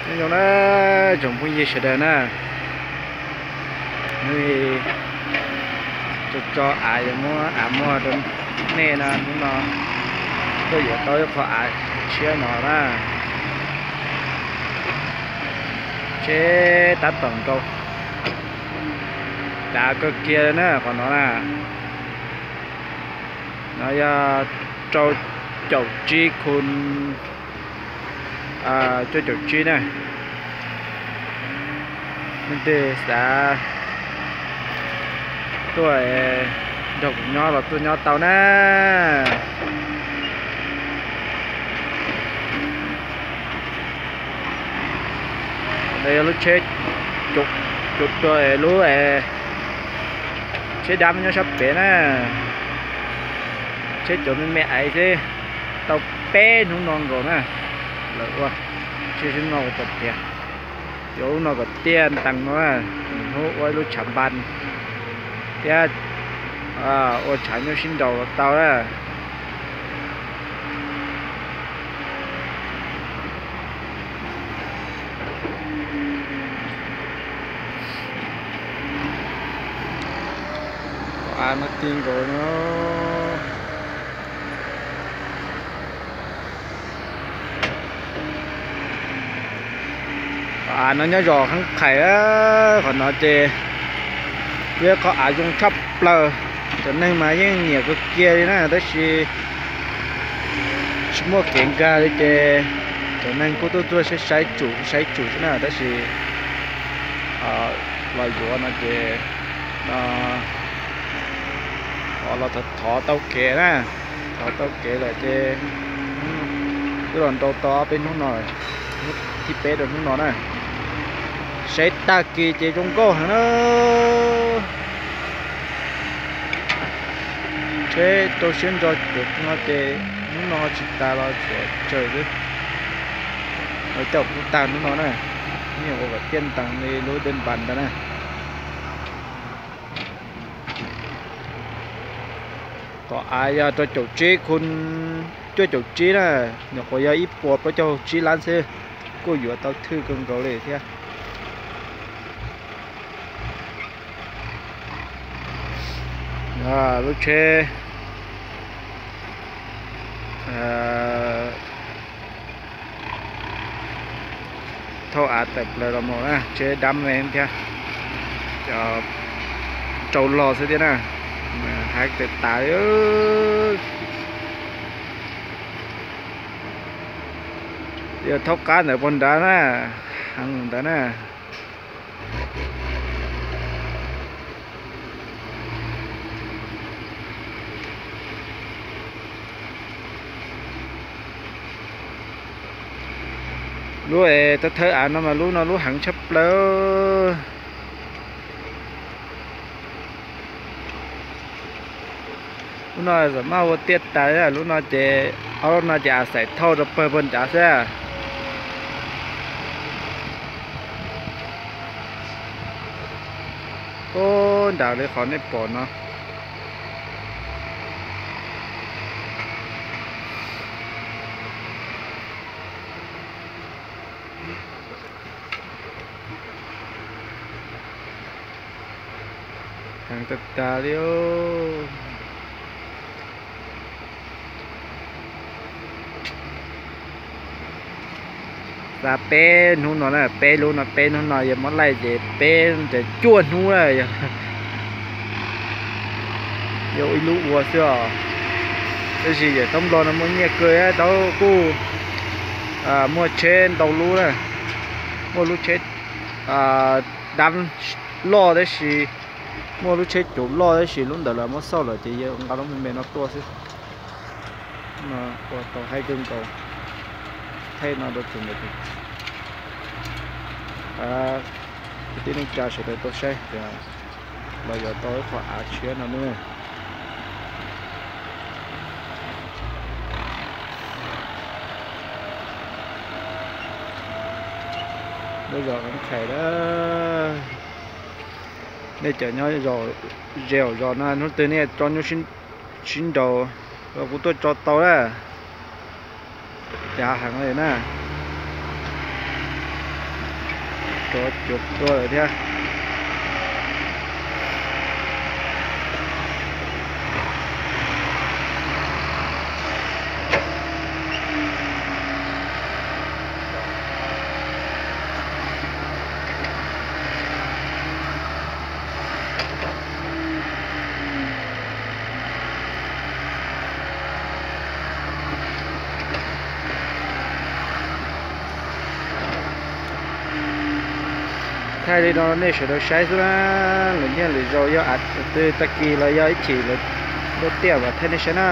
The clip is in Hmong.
Nyob zoo na, tsoom phooj ywg sawv daws na, hnub no tso tso av yuav muab av muag rau nej no, hnub no tuaj yuav tau ib qho av tshiab no na. Tsheb tab tom nkaus, dav kawg kiag na qhov no na. No yog rau caum tsib khu cuaj caum tsib na. Leej twg xav tuaj nrog kuv nyob los tuaj nyob tau na. Ntawd yog lub tsheb, lub tsheb dab nyob sab pem na. Tsheb cov me me ais xwb, tau peb hnub no nkaus na. Lawv ua tsheb hnub no ua kom tiag, yuav lub no kom tiaj ntees no na. Hnub ua ib lub tshav npas thiab ua tshav nyuj sib nraus los tau na. Qhov av no ti nkaus no. Qhov av no nyob zos Kheeb Khais, qhov no ces yog qhov av zoo tshaj plaws. Cov neeg mas yeej nyiam kawg kiag li na, tab sis tsis muaj kev nkag li ces cov neeg kuj tuaj tuaj saib saib tsum saib tsum xwb na, tab sis los yuav no ces los thov thov tau kev na, thov tau kev lawm ces twb los nrau tau ob peb hnub no, hnub thib peb rau hnub no na. Saib tag kis ces zoo nkauj heev na. Tsheb rau siab ntso cov no ces hnub no tsis tas los tsuas tsawg xwb. Coj kuj tag hnub no na, yeej ua kom tiaj ntees li lub dej npas ntawd na. Qhov av yog rau caum tsib khu cuaj caum tsib na, nyuam qhuav yog ib puas plaub caug tsib lab xwb, kuj yuav tau thwj kawg nkaus li thiab. Lub tsheb thauj av tawm plaws los mus na, tsheb dab me thiab, rau los xwb thiab na, haib tawm tas li. Yog thaub qab ntawd puag nrad na, heev ntawd na. Lub thawj thawj av no mas lub no lub heev tshaj plaws. Lub no xam maj ua tiaj tas, lub no ces, ob lub no ces a xaim thauj rau pawg puag nrad xwb. Ub, nram li qhov nej pom no. Heev tag tag li. Xav peb hnub no na, peb lub no, peb hnub no yog muab laij ces peb ntawm cuaj hnub na yog, yog ib lub ua xwb os. Tab sis yawm thaub nplog no muaj nyiaj kawg, thaub kuj muaj tsheb ntau lub na, muaj lub tsheb dab loj tab sis, muaj lub tsheb cuv loj tab sis lub ntawd lawv muab xauj lawm ces yawg nqa lub me me no tuaj xwb. No ua tau haib kawg nkaus. Thaij no rau tsoom niam kwv tij neej tsa sawv daws tau saib tias los yuav tau ib qho av tshiab no nawb. Lub zos Kheeb Khais na, nej cov nyob ze zos no hnub twg nej tso nyuj sib nraus los kuv tuaj tso tau na. Dav heev li na. Tsov cuav tua lawm thiab. Thaij li no nej sawv daws saib xwb na, lwm niaj lwm zaus yog twg tag kis los yog ib chim lawv muaj tiaj mas thaij nej saib na.